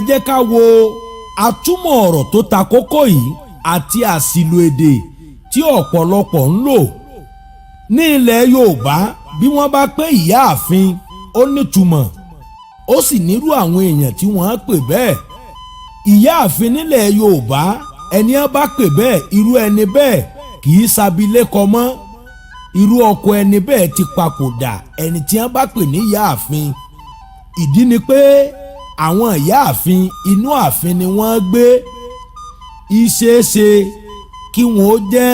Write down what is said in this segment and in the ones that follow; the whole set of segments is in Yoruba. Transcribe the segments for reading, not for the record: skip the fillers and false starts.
Jẹ́ ká wo àtúmọ̀ ọ̀rọ̀ tó ta kókó yìí àti àṣìlò èdè tí ọ̀pọ̀lọpọ̀ ń lò ní ilẹ̀ Yorùbá. Bí wọ́n bá pé ìyáàfin, ó nítumọ̀, ó sì nírú àwọn èèyàn tí wọ́n á pè bẹ́ẹ̀. Ìyáàfin nílẹ̀ Yorùbá, ẹni á bá pè bẹ́ẹ̀, irú ẹni bẹ́ẹ̀ kì í ṣabilékọ mọ́. Irú ọkọ ẹni bẹ́ẹ̀ ti papòdà, ẹni tí wọ́n bá pè ní ìyáàfin. Ìdí ni pé àwọn ìyáàfin, inú ààfin ni wọ́n gbé. Ìṣeéṣe kí wọ́n ó jẹ́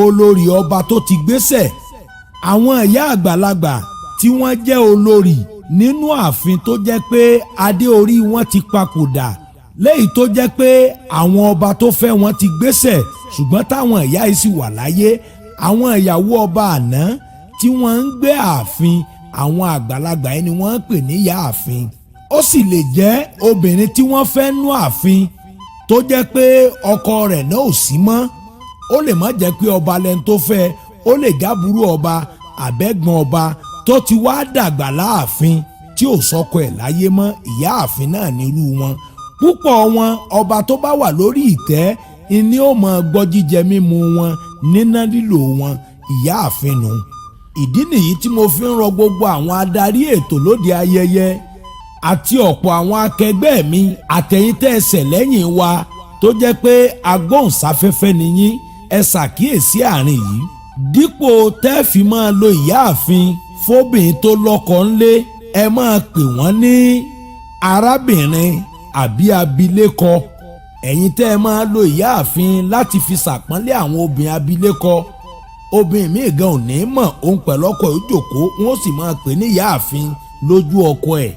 olórí ọba tó ti gbéṣẹ̀, àwọn ìyá àgbàlagbà tí wọ́n jẹ́ olórí nínú ààfin, tó jẹ́ pé adé orí wọn ti papòdà, léyìí tó jẹ́ pé àwọn ọba tó fẹ́ wọn ti gbéṣẹ̀, ṣùgbọ́n táwọn ìyá yìí sì wà láyé. Àwọn ìyàwó ọba àná tí wọ́n ń gbé ààfin, àwọn àgbàlagbà yìí ni wọ́n ń pè ní ìyá ààfin. Ó sì lè jẹ́ obìnrin tí wọ́n fẹ́ nú ààfin, tó jẹ́ pé ọkọ rẹ̀ náà ò sí mọ́. Ó lè má jẹ́ pé ọba lẹni tó fẹ́, ó lè jábúrú ọba, àbẹ́gbọ̀n ọba tó ti wá dàgbà láàfin, tí ò sọkọ ẹ̀ láyé mọ́. Ìyá ààfin náà nírú wọn. Púpọ̀ wọn, ọba tó bá wà lórí ìtẹ́ ni ó máa gbọ́ jíjẹ mímu wọn, níná lílò wọn. Ìyá ààfin nù. Ìdí nìyí tí mo fi ń rọ gbogbo àwọn adarí ètò lóde ayẹyẹ àti ọ̀pọ̀ àwọn akẹgbẹ́ mi, àtẹ̀yin tẹ́ ẹsẹ̀ lẹ́yìn wa, tó jẹ́ pé agbóhùnsáfẹ́fẹ́ nìyí, ẹ ṣàkíyèsí àárín yìí. Dípò tẹ́ fi máa lo ìyáàfin fóbìnrin tó lọ́kọ ńlé, ẹ máa pè wọ́n ní arábìnrin àbí abilékọ. Ẹ̀yin tẹ́ ẹ máa lo ìyáàfin láti fi ṣàpọ́nlé àwọn obìnrin abilékọ, obìnrin míì gan ò ní mọ̀, òun pẹ̀lú ọkọ ẹ̀ jókòó, wọ́n sì máa pè ní ìyáàfin lójú ọkọ ẹ̀.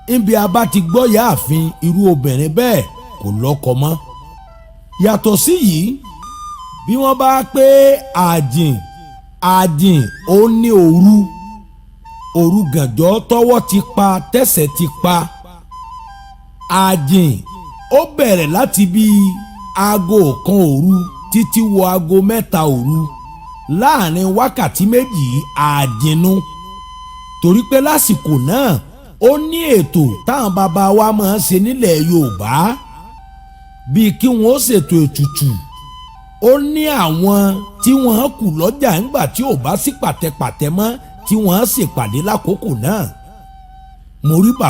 Níbi a bá ti gbọ́ ìyáàfin, irú obìnrin bẹ́ẹ̀ kò lọ́kọ mọ́. Yàtọ̀ sí yìí, bí wọ́n bá pé àjìn, àjìn ó ní òru, òru gànjọ́ tọ́wọ́ ti pa, tẹ̀sẹ̀ ti pa. Àjìn ó bẹ̀rẹ̀ láti bí aago 1 òru títí wọ aago 3 òru. Láàrin wákàtí 2, àjìnú, torí pé lásìkò náà, ó ní ètò táwọn bàbá wa máa ń ṣe nílẹ̀ Yorùbá, bíi kí wọ́n ó ṣètò ètùtù. Ó ní àwọn tí wọ́n kù lọ́jà ńgbà tí ò bá sí pàtẹ́pàtẹ́ mọ́, tí wọ́n ṣèpàdé lákòókò náà. Mo rí bà.